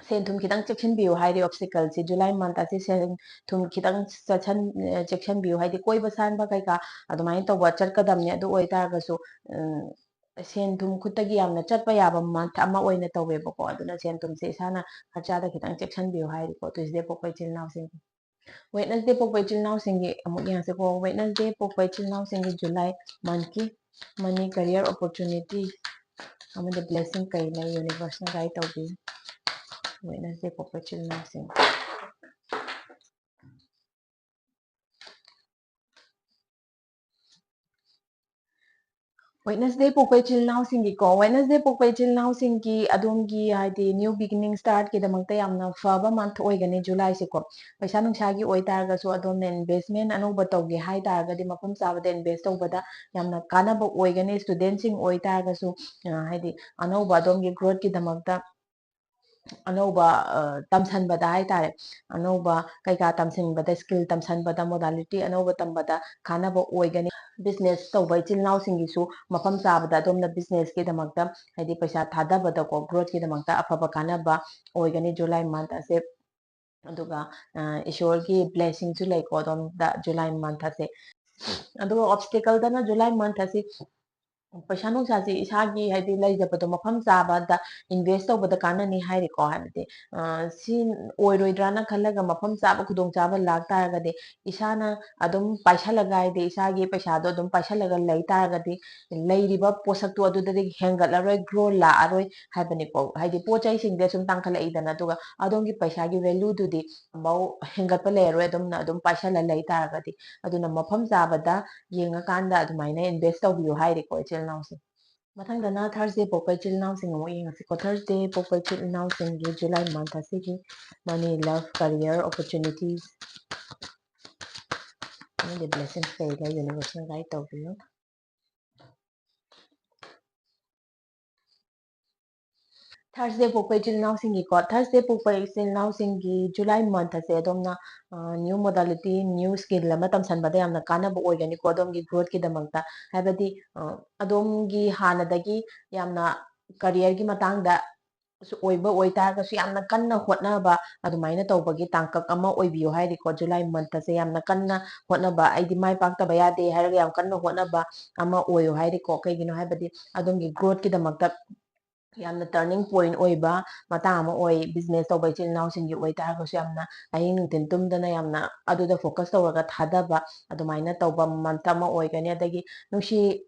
ꯁꯦꯟ ꯊꯨꯝ ꯈꯤꯇꯪ ꯆꯦꯛꯁꯤꯟꯕꯤꯌꯨ ꯍꯥꯏꯔꯤ obstacle ꯁꯤ꯫ July month ꯑꯁꯤ ꯁꯦꯟ ꯊꯨꯝ ꯈꯤꯇꯪ ꯆꯠꯁꯟ-, ꯑ, ꯆꯦꯛꯁꯤꯟꯕꯤꯌꯨ, ꯍꯥꯏꯗꯤ ꯀꯣꯏꯕ ꯁꯥꯟꯕ ꯀꯩꯀꯥ ꯑꯗꯨꯃꯥꯏꯅ ꯇꯧꯕ ꯆꯠꯀꯗꯕꯅꯦ꯫ ꯑꯗꯨ ꯑꯣꯏꯇꯥꯔꯒꯁꯨ, ꯎꯝ, ꯁꯦꯟ ꯊꯨꯝ ꯈꯨꯠꯇꯒꯤ ꯌꯥꯝꯅ ꯆꯠꯄ ꯌꯥꯕ ꯃꯟꯊ ꯑꯃ ꯑꯣꯏꯅ ꯇꯧꯋꯦꯕꯀꯣ꯫ ꯑꯗꯨꯅ ꯁꯦꯟ ꯊꯨꯝꯁꯦ ꯏꯁꯥꯅ ꯈꯔꯆꯥꯗ ꯈꯤꯇꯪ ꯆꯦꯛꯁꯤꯟꯕꯤꯌꯨ ꯍꯥꯏꯔꯤꯀꯣ, ꯇ꯭ꯌꯨꯁꯗꯦ ꯄꯣꯛꯄ ꯏꯆꯤꯜ ꯏꯅꯥꯎꯁꯤꯡ꯫ ꯋꯦꯠꯅꯁꯗꯦ ꯄꯣꯛꯄ ꯏꯆꯤꯜ ꯏꯅꯥꯎꯁꯤꯡꯒꯤ ꯑꯃꯨꯛ ꯌꯦꯡꯉꯁꯤꯀꯣ꯫ ꯋꯦꯠꯅꯁꯗꯦ ꯄꯣꯛꯄ ꯏꯆꯤꯜ ꯏꯅꯥꯎꯁꯤꯡꯒꯤ ꯖꯨꯂꯥꯏ ꯃꯟꯊꯀꯤ ꯃꯅꯤ, ꯀꯦꯔꯤꯌꯔ ꯑꯣꯄꯣꯔꯆꯨꯅꯤꯇꯤ ꯑꯃꯗꯤ ꯕ꯭ꯂꯦꯁꯤꯡ ꯀꯩ ꯂꯩ, ꯌꯨꯅꯤꯚꯔꯁꯅ ꯒꯥꯏꯗ ꯇꯧꯕꯤꯌꯨ꯫ ꯋꯦꯠꯅꯁꯗꯦ ꯄꯣꯛꯄ ꯏꯆꯤꯜ ꯏꯅꯥꯎꯁꯤꯡ꯫ ꯋꯦꯠꯅꯁꯗꯦ ꯄꯣꯛꯄ ꯏꯆꯤꯜ ꯏꯅꯥꯎꯁꯤꯡꯒꯤꯀꯣ, ꯋꯦꯠꯅꯁꯗꯦ ꯄꯣꯛꯄ ꯏꯆꯤꯜ ꯏꯅꯥꯎꯁꯤꯡꯒꯤ ꯑꯗꯣꯝꯒꯤ ꯍꯥꯏꯗꯤ ꯅ꯭ꯌꯨ ꯕꯤꯒꯤꯅꯤꯡ ꯁ꯭ꯇꯥꯔꯠꯀꯤꯗꯃꯛꯇ ꯌꯥꯝꯅ ꯐꯕ ꯃꯟꯊ ꯑꯣꯏꯒꯅꯤ ꯖꯨꯂꯥꯏꯁꯦꯀꯣ꯫ ꯄꯩꯁꯥ ꯅꯨꯡꯁꯥꯒꯤ ꯑꯣꯏꯇꯥꯔꯒꯁꯨ ꯑꯗꯣꯝꯅ ꯏꯟꯚꯦꯁꯃꯦꯟ ꯑꯅꯧꯕ ꯇꯧꯒꯦ ꯍꯥꯏ ꯇꯥꯔꯒꯗꯤ ꯃꯐꯝ ꯆꯥꯕꯗ ꯏꯟꯚꯦꯁ ꯇꯧꯕꯗ ꯌꯥꯝꯅ ꯀꯥꯟꯅꯕ ꯑꯣꯏꯒꯅꯤ꯫ ꯁ꯭ꯇꯨꯗꯦꯟꯁꯤꯡ ꯑꯣꯏꯇꯥꯔꯒꯁꯨ, ꯑ, ꯍꯥꯏꯗꯤ ꯑꯅꯧꯕ ꯑꯗꯣꯝꯒꯤ ꯒ꯭ꯔꯣꯠꯀꯤꯗꯃꯛꯇ ꯑꯅꯧꯕ, ꯑ, ꯇꯝꯁꯟꯕꯗ ꯍꯥꯏꯇꯥꯔꯦ, ꯑꯅꯧꯕ ꯀꯩꯀꯥ ꯇꯝꯁꯤꯟꯕꯗ, ꯁ꯭ꯀꯤꯜ ꯇꯝꯁꯟꯕꯗ, ꯃꯣꯗꯥꯂꯤꯇꯤ ꯑꯅꯧꯕ ꯇꯝꯕꯗ ꯀꯥꯟꯅꯕ ꯑꯣꯏꯒꯅꯤ꯫ ꯕꯤꯖꯤꯅꯦꯁ ꯇꯧꯕ ꯏꯆꯤꯜ ꯏꯅꯥꯎꯁꯤꯡꯒꯤꯁꯨ ꯃꯐꯝ ꯆꯥꯕꯗ ꯑꯗꯣꯝꯅ ꯕꯤꯖꯤꯅꯦꯁꯀꯤꯗꯃꯛꯇ ꯍꯥꯏꯗꯤ ꯄꯩꯁꯥ ꯊꯥꯗꯕꯗꯀꯣ, ꯒ꯭ꯔꯣꯠꯀꯤꯗꯃꯛꯇ ꯑꯐꯕ ꯀꯥꯟꯅꯕ ꯑꯣꯏꯒꯅꯤ ꯖꯨꯂꯥꯏ ꯃꯟꯊ ꯑꯁꯦ꯫ ꯑꯗꯨꯒ, ꯑ, ꯏꯁꯣꯔꯒꯤ ꯕ꯭ꯂꯦꯁꯤꯡꯁꯨ ꯂꯩꯀꯣ ꯑꯗꯣꯝꯗ ꯖꯨꯂꯥꯏ ꯃꯟꯊ ꯑꯁꯦ꯫ ꯑꯗꯨꯒ ꯑꯣꯕꯁꯇꯦꯀꯜꯗꯅ ꯖꯨꯂꯥꯏ ꯃꯟꯊ ꯑꯁꯤ ꯄꯩꯁꯥ ꯅꯨꯡꯁꯥꯁꯤ ꯏꯁꯥꯒꯤ ꯍꯥꯏꯗꯤ ꯂꯩꯖꯕꯗꯣ ꯃꯐꯝ ꯆꯥꯕꯗ ꯏꯟꯚꯦꯁ ꯇꯧꯕꯗ ꯀꯥꯟꯅꯅꯤ ꯍꯥꯏꯔꯤꯀꯣ꯫ ꯍꯥꯏꯕꯗꯤ, ꯑ, ꯁꯤ ꯑꯣꯏꯔꯣꯏꯗ꯭ꯔꯥꯅ ꯈꯜꯂꯒ ꯃꯐꯝ ꯆꯥꯕ ꯈꯨꯗꯣꯡꯆꯥꯕ ꯂꯥꯛ ꯇꯥꯔꯒꯗꯤ ꯏꯁꯥꯅ ꯑꯗꯨꯝ ꯄꯥꯏꯁꯜꯂꯒ ꯍꯥꯏꯗꯤ ꯏꯁꯥꯒꯤ ꯄꯩꯁꯥꯗꯣ ꯑꯗꯨꯝ ꯄꯥꯏꯁꯜꯂꯒ ꯂꯩ ꯇꯥꯔꯒꯗꯤ ꯂꯩꯔꯤꯕ ꯄꯣꯠꯁꯛꯇꯣ ꯑꯗꯨꯗꯒꯤ ꯍꯦꯟꯒꯠꯂꯔꯣꯏ, ꯒ꯭ꯔꯣ ꯂꯥꯛꯑꯔꯣꯏ ꯍꯥꯏꯕꯅꯤꯀꯣ꯫ ꯍꯥꯏꯗꯤ ꯄꯣꯠ ꯆꯩꯁꯤꯡꯗꯤ ꯁꯨꯝ ꯇꯥꯡꯈꯠꯂꯛꯏꯗꯅ, ꯑꯗꯨꯒ ꯑꯗꯣꯝꯒꯤ ꯄꯩꯁꯥꯒꯤ ꯚꯦꯂꯨꯗꯨꯗꯤ ꯑꯃꯐꯥꯎ ꯍꯦꯟꯒꯠꯄ ꯂꯩꯔꯔꯣꯏ, ꯑꯗꯨꯝꯅ ꯑꯗꯨꯝ ꯄꯥꯏꯁꯜꯂ ꯂꯩ ꯇꯥꯔꯒꯗꯤ꯫ ꯑꯗꯨꯅ ꯃꯐꯝ ꯆꯥꯕꯗ ꯌꯦꯡꯉꯀꯥꯟꯗ ꯑꯗꯨꯃꯥꯏꯅ ꯏꯟꯚꯦꯁ ꯇꯧꯕꯤꯌꯨ ꯍꯥꯏꯔꯤꯀꯣ ꯏꯆꯤꯜ ꯏꯅꯥꯎꯁꯤꯡ꯫ ꯃꯊꯪꯗꯅ ꯊꯔꯁꯗꯦ ꯄꯣꯛꯄ ꯏꯆꯤꯜ ꯏꯅꯥꯎꯁꯤꯡ ꯑꯃꯨꯛ ꯌꯦꯡꯉꯁꯤꯀꯣ꯫ ꯊꯔꯁꯗꯦ ꯄꯣꯛꯄ ꯏꯆꯤꯜ ꯏꯅꯥꯎꯁꯤꯡꯒꯤ ꯖꯨꯂꯥꯏ ꯃꯟꯊ ꯑꯁꯤꯒꯤ ꯃꯅꯤ, ꯂꯚ, ꯀꯔꯤꯌꯔ ꯑꯣꯄꯣꯔꯆꯨꯅꯤꯇꯤꯁ ꯑꯃꯗꯤ ꯕ꯭ꯂꯦꯁꯤꯡꯁ ꯀꯩꯗ ꯌꯨꯅꯤꯚꯔꯁꯅ ꯒꯥꯏꯗ ꯇꯧꯕꯤꯌꯨ꯫ ꯊꯔꯁꯗꯦ ꯄꯣꯛꯄ ꯏꯆꯤꯜ ꯏꯅꯥꯎꯁꯤꯡꯒꯤꯀꯣ, ꯊꯔꯁꯗꯦ ꯄꯣꯛꯄ ꯏꯆꯤꯜ ꯏꯅꯥꯎꯁꯤꯡꯒꯤ ꯖꯨꯂꯥꯏ ꯃꯟꯊ ꯑꯁꯦ ꯑꯗꯣꯝꯅ, ꯑ, ꯅ꯭ꯌꯨ ꯃꯣꯗꯥꯂꯤꯇꯤ, ꯅ꯭ꯌꯨ ꯁ꯭ꯀꯤꯜ ꯑꯃ ꯇꯝꯁꯟꯕꯗ ꯌꯥꯝꯅ ꯀꯥꯟꯅꯕ ꯑꯣꯏꯒꯅꯤꯀꯣ ꯑꯗꯣꯝꯒꯤ ꯒ꯭ꯔꯣꯠꯀꯤꯗꯃꯛꯇ꯫ ꯍꯥꯏꯕꯗꯤ, ꯑ, ꯑꯗꯣꯝꯒꯤ ꯍꯥꯟꯅꯗꯒꯤ ꯌꯥꯝꯅ ꯀꯔꯤꯌꯔꯒꯤ ꯃꯇꯥꯡꯗ ꯑꯣꯏꯕ ꯑꯣꯏꯇꯥꯔꯒꯁꯨ ꯌꯥꯝꯅ ꯀꯟꯅ ꯍꯣꯠꯅꯕ, ꯑꯗꯨꯃꯥꯏꯅ ꯇꯧꯕꯒꯤ ꯇꯥꯡꯀꯛ ꯑꯃ ꯑꯣꯏꯕꯤꯌꯨ ꯍꯥꯏꯔꯤꯀꯣ꯫ July month ꯑꯁꯦ ꯌꯥꯝꯅ ꯀꯟꯅ ꯍꯣꯠꯅꯕ, ꯑꯩꯗꯤ ꯃꯥꯏ ꯄꯥꯛꯇꯕ ꯌꯥꯗꯦ ꯍꯥꯏꯔꯒ ꯌꯥꯝ ꯀꯟꯅ ꯍꯣꯠꯅꯕ ꯑꯃ ꯑꯣꯏꯌꯨ ꯍꯥꯏꯔꯤꯀꯣ꯫ ꯀꯩꯒꯤꯅꯣ ꯍꯥꯏꯕꯗꯤ ꯑꯗꯣꯝꯒꯤ growthꯀꯤꯗꯃꯛꯇ ꯌꯥꯝꯅ turning point ꯑꯣꯏꯕ ꯃꯇꯥꯡ ꯑꯃ ꯑꯣꯏ꯫ Business ꯇꯧꯕ ꯏꯆꯤꯜ ꯏꯅꯥꯎꯁꯤꯡꯒꯤ ꯑꯣꯏꯇꯥꯔꯒꯁꯨ ꯌꯥꯝꯅ ꯑꯍꯤꯡ ꯅꯨꯡꯊꯤꯜ ꯇꯨꯝꯗꯅ ꯌꯥꯝꯅ ꯑꯗꯨꯗ focus ꯇꯧꯔꯒ ꯊꯥꯗꯕ, ꯑꯗꯨꯃꯥꯏꯅ ꯇꯧꯕ month ꯑꯃ ꯑꯣꯏꯒꯅꯤ꯫ ꯑꯗꯒꯤ ꯅꯨꯡꯁꯤ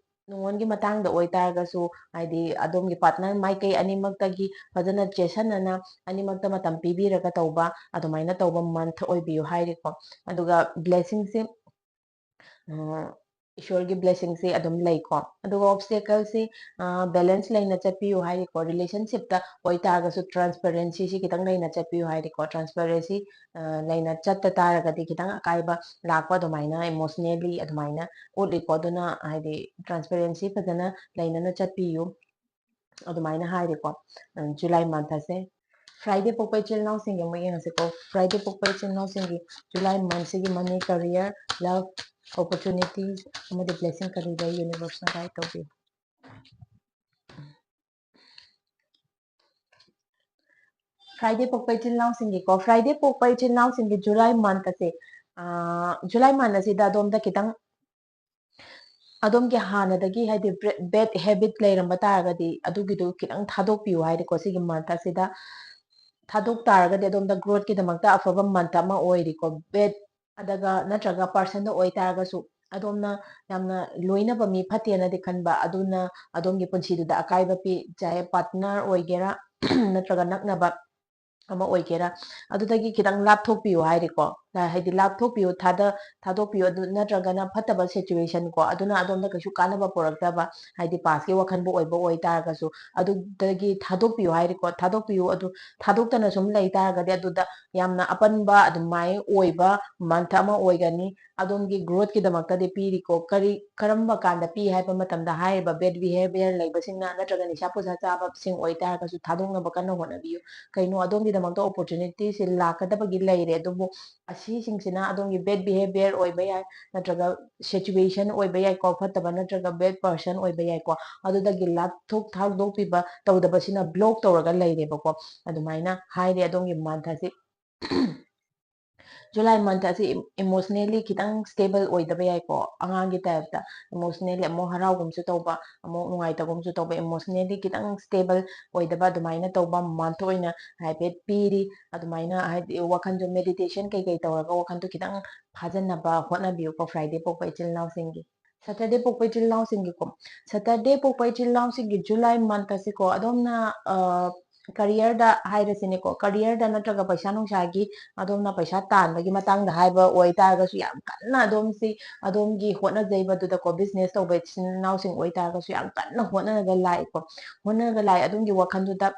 ꯅꯨꯡꯉꯣꯟꯒꯤ ꯃꯇꯥꯡꯗ ꯑꯣꯏꯇꯥꯔꯒꯁꯨ, ꯍꯥꯏꯗꯤ ꯑꯗꯣꯝꯒꯤ partner ꯃꯥꯏꯀꯩ ꯑꯅꯤꯃꯛꯇꯒꯤ ꯐꯖꯅ ꯆꯦꯁꯟꯅꯅ ꯑꯅꯤꯃꯛꯇ ꯃꯇꯝ ꯄꯤꯕꯤꯔꯒ ꯇꯧꯕ, ꯑꯗꯨꯃꯥꯏꯅ ꯇꯧꯕ month ꯑꯣꯏꯕꯤꯌꯨ ꯍꯥꯏꯔꯤꯀꯣ꯫ ꯑꯗꯨꯒ blessingꯁꯦ, ꯑ, ꯏꯁꯣꯔꯒꯤ blessingꯁꯦ ꯑꯗꯨꯝ ꯂꯩꯀꯣ꯫ ꯑꯗꯨꯒ obstacleꯁꯤ, ꯑ, balance ꯂꯩꯅ ꯆꯠꯄꯤꯌꯨ ꯍꯥꯏꯔꯤꯀꯣ꯫ Relationshipꯇ ꯑꯣꯏꯇꯥꯔꯒꯁꯨ transparencyꯁꯤ ꯈꯤꯇꯪ ꯂꯩꯅ ꯆꯠꯄꯤꯌꯨ ꯍꯥꯏꯔꯤꯀꯣ꯫ Transparency, ꯑ, ꯂꯩꯅ ꯆꯠꯇ ꯇꯥꯔꯒꯗꯤ ꯈꯤꯇꯪ ꯑꯀꯥꯏꯕ ꯂꯥꯛꯄ ꯑꯗꯨꯃꯥꯏꯅ emotionally ꯑꯗꯨꯃꯥꯏꯅ ꯎꯠꯂꯤꯀꯣ꯫ ꯑꯗꯨꯅ ꯍꯥꯏꯗꯤ transparency ꯐꯖꯅ ꯂꯩꯅꯅ ꯆꯠꯄꯤꯌꯨ, ꯑꯗꯨꯃꯥꯏꯅ ꯍꯥꯏꯔꯤꯀꯣ꯫ ꯑ, July month ꯑꯁꯦ꯫ Friday ꯄꯣꯛꯄ ꯏꯆꯤꯜ ꯏꯅꯥꯎꯁꯤꯡꯒꯤ ꯑꯃꯨꯛ ꯌꯦꯡꯉꯁꯤꯀꯣ꯫ Friday ꯄꯣꯛꯄ ꯏꯆꯤꯜ ꯏꯅꯥꯎꯁꯤꯡꯒꯤ July monthꯁꯤꯒꯤ money, career, love, opportunities ꯑꯃꯗꯤ blessing ꯀꯔꯤ ꯂꯩ? Universeꯅ guide ꯇꯧꯕꯤꯌꯨ꯫ Friday ꯄꯣꯛꯄ ꯏꯆꯤꯜ ꯏꯅꯥꯎꯁꯤꯡꯒꯤꯀꯣ, Friday ꯄꯣꯛꯄ ꯏꯆꯤꯜ ꯏꯅꯥꯎꯁꯤꯡꯒꯤ July month ꯑꯁꯦ, ꯑ, July month ꯑꯁꯤꯗ ꯑꯗꯣꯝꯗ ꯈꯤꯇꯪ ꯑꯗꯣꯝꯒꯤ ꯍꯥꯟꯅꯗꯒꯤ ꯍꯥꯏꯗꯤ ꯕ꯭ꯔꯦ-, bad habit ꯂꯩꯔꯝꯕ ꯇꯥꯔꯒꯗꯤ ꯑꯗꯨꯒꯤꯗꯨ ꯈꯤꯇꯪ ꯊꯥꯗꯣꯛꯄꯤꯌꯨ ꯍꯥꯏꯔꯦꯀꯣ꯫ ꯁꯤꯒꯤ month ꯑꯁꯤꯗ ꯊꯥꯗꯣꯛ ꯇꯥꯔꯒꯗꯤ ꯑꯗꯣꯝꯗ growthꯀꯤꯗꯃꯛꯇ ꯑꯐꯕ month ꯑꯃ ꯑꯣꯏꯔꯤꯀꯣ꯫ Bad ꯑꯗꯨꯒ ꯅꯠꯇ꯭ꯔꯒ personꯗ ꯑꯣꯏꯇꯥꯔꯒꯁꯨ ꯑꯗꯣꯝꯅ ꯌꯥꯝꯅ ꯂꯣꯏꯅꯕ ꯃꯤ ꯐꯠꯇꯦꯅꯗꯤ ꯈꯟꯕ, ꯑꯗꯨꯅ ꯑꯗꯣꯝꯒꯤ ꯄꯨꯟꯁꯤꯗꯨꯗ ꯑꯀꯥꯏꯕ ꯄꯤ, ꯆꯥꯍꯦ partner ꯑꯣꯏꯒꯦꯔꯥ ꯅꯠꯇ꯭ꯔꯒ ꯅꯛꯅꯕ ꯑꯃ ꯑꯣꯏꯒꯦꯔꯥ, ꯑꯗꯨꯗꯒꯤ ꯈꯤꯇꯪ ꯂꯥꯞꯊꯣꯛꯄꯤꯌꯨ ꯍꯥꯏꯔꯦꯀꯣ꯫ ꯍꯥꯏꯗꯤ ꯂꯥꯞꯊꯣꯛꯄꯤꯌꯨ, ꯊꯥꯗ-, ꯊꯥꯗꯣꯛꯄꯤꯌꯨ, ꯑꯗꯨ ꯅꯠꯇ꯭ꯔꯒꯅ ꯐꯠꯇꯕ situation ꯀꯣ, ꯑꯗꯨꯅ ꯑꯗꯣꯝꯗ ꯀꯩꯁꯨ ꯀꯥꯟꯅꯕ ꯄꯨꯔꯛꯇꯕ, ꯍꯥꯏꯗꯤ pastꯀꯤ ꯋꯥꯈꯜꯕꯨ ꯑꯣꯏꯕ ꯑꯣꯏꯇꯥꯔꯒꯁꯨ ꯑꯗꯨꯗꯒꯤ ꯊꯥꯗꯣꯛꯄꯤꯌꯨ ꯍꯥꯏꯔꯦꯀꯣ꯫ ꯊꯥꯗꯣꯛꯄꯤꯌꯨ, ꯑꯗꯨ ꯊꯥꯗꯣꯛꯇꯅ ꯁꯨꯝ ꯂꯩ ꯇꯥꯔꯒꯗꯤ ꯑꯗꯨꯗ ꯌꯥꯝꯅ ꯑꯄꯟꯕ ꯑꯗꯨꯃꯥꯏꯅ ꯑꯣꯏꯕ month ꯑꯃ ꯑꯣꯏꯒꯅꯤ꯫ ꯑꯗꯣꯝꯒꯤ growthꯀꯤꯗꯃꯛꯇꯗꯤ ꯄꯤꯔꯤꯀꯣ꯫ ꯀꯔꯤ, ꯀꯔꯝꯕ ꯀꯥꯟꯗ ꯄꯤ ꯍꯥꯏꯕ ꯃꯇꯝꯗ ꯍꯥꯏꯔꯤꯕ bad behavior ꯂꯩꯕꯁꯤꯡꯅ ꯅꯠꯇ꯭ꯔꯒ ꯅꯤꯁꯥ ꯄꯨꯁꯥ ꯆꯥꯕꯁꯤꯡ ꯑꯣꯏꯇꯥꯔꯒꯁꯨ ꯊꯥꯗꯣꯛꯅꯕ ꯀꯟꯅ ꯍꯣꯠꯅꯕꯤꯌꯨ꯫ ꯀꯩꯅꯣ, ꯑꯗꯣꯝꯒꯤꯗꯃꯛꯇ opportunityꯁꯤ ꯂꯥꯛꯀꯗꯕꯒꯤ ꯂꯩꯔꯦ, ꯑꯗꯨꯕꯨ ꯑꯁꯤ ꯁꯤꯁꯤꯡꯁꯤꯅ ꯑꯗꯣꯝꯒꯤ bad behavior ꯑꯣꯏꯕ ꯌꯥꯏ, ꯅꯠꯇ꯭ꯔꯒ situation ꯑꯣꯏꯕ ꯌꯥꯏꯀꯣ, ꯐꯠꯇꯕ ꯅꯠꯇ꯭ꯔꯒ bad person ꯑꯣꯏꯕ ꯌꯥꯏꯀꯣ, ꯑꯗꯨꯗꯒꯤ ꯂꯥꯞꯊꯣꯛ ꯊꯥꯗꯣꯛꯄꯤꯕ ꯇꯧꯗꯕꯁꯤꯅ block ꯇꯧꯔꯒ ꯂꯩꯔꯦꯕꯀꯣ꯫ ꯑꯗꯨꯃꯥꯏꯅ ꯍꯥꯏꯔꯦ ꯑꯗꯣꯝꯒꯤ month ꯑꯁꯤ꯫ July month ꯑꯁꯤ emotionally ꯈꯤꯇꯪ stable ꯑꯣꯏꯗꯕ ꯌꯥꯏꯀꯣ, ꯑꯉꯥꯡꯒꯤ type ꯇ emotionally ꯑꯃꯨꯛ ꯍꯔꯥꯎꯒꯨꯝꯁꯨ ꯇꯧꯕ, ꯑꯃꯨꯛ ꯅꯨꯡꯉꯥꯏꯇꯒꯨꯝꯁꯨ ꯇꯧꯕ, emotionally ꯈꯤꯇꯪ stable ꯑꯣꯏꯗꯕ ꯑꯗꯨꯃꯥꯏꯅ ꯇꯧꯕ month ꯑꯣꯏꯅ ꯍꯥꯏꯐꯦꯠ ꯄꯤꯔꯤ꯫ ꯑꯗꯨꯃꯥꯏꯅ ꯍꯥꯏꯗꯤ ꯋꯥꯈꯜꯁꯨ meditation ꯀꯩꯀꯩ ꯇꯧꯔꯒ ꯋꯥꯈꯜꯗꯣ ꯈꯤꯇꯪ ꯐꯥꯖꯟꯅꯕ ꯍꯣꯠꯅꯕꯤꯌꯨꯀꯣ Friday ꯄꯣꯛꯄ ꯏꯆꯤꯜ ꯏꯅꯥꯎꯁꯤꯡꯒꯤ꯫ Saturday ꯄꯣꯛꯄ ꯏꯆꯤꯜ ꯏꯅꯥꯎꯁꯤꯡꯒꯤꯀꯣ, Saturday ꯄꯣꯛꯄ ꯏꯆꯤꯜ ꯏꯅꯥꯎꯁꯤꯡꯒꯤ July month ꯑꯁꯤꯀꯣ, ꯑꯗꯣꯝꯅ, ꯑ, career ꯗ ꯍꯥꯏꯔꯁꯤꯅꯦꯀꯣ, career ꯗ ꯅꯠꯇ꯭ꯔꯒ ꯄꯩꯁꯥ ꯅꯨꯡꯁꯥꯒꯤ, ꯑꯗꯣꯝꯅ ꯄꯩꯁꯥ ꯇꯥꯟꯕꯒꯤ ꯃꯇꯥꯡꯗ ꯍꯥꯏꯕ ꯑꯣꯏꯇꯥꯔꯒꯁꯨ, ꯌꯥꯝ ꯀꯟꯅ ꯑꯗꯣꯝꯁꯤ, ꯑꯗꯣꯝꯒꯤ ꯍꯣꯠꯅꯖꯩꯕꯗꯨꯗꯀꯣ, business ꯇꯧꯕ ꯏꯆꯤꯜ ꯏꯅꯥꯎꯁꯤꯡ ꯑꯣꯏꯇꯥꯔꯒꯁꯨ, ꯌꯥꯝ ꯀꯟꯅ ꯍꯣꯠꯅꯔꯒ ꯂꯥꯛꯑꯦꯀꯣ, ꯍꯣꯠꯅꯔꯒ ꯂꯥꯛꯑꯦ꯫ ꯑꯗꯣꯝꯒꯤ ꯋꯥꯈꯜꯗꯨꯗ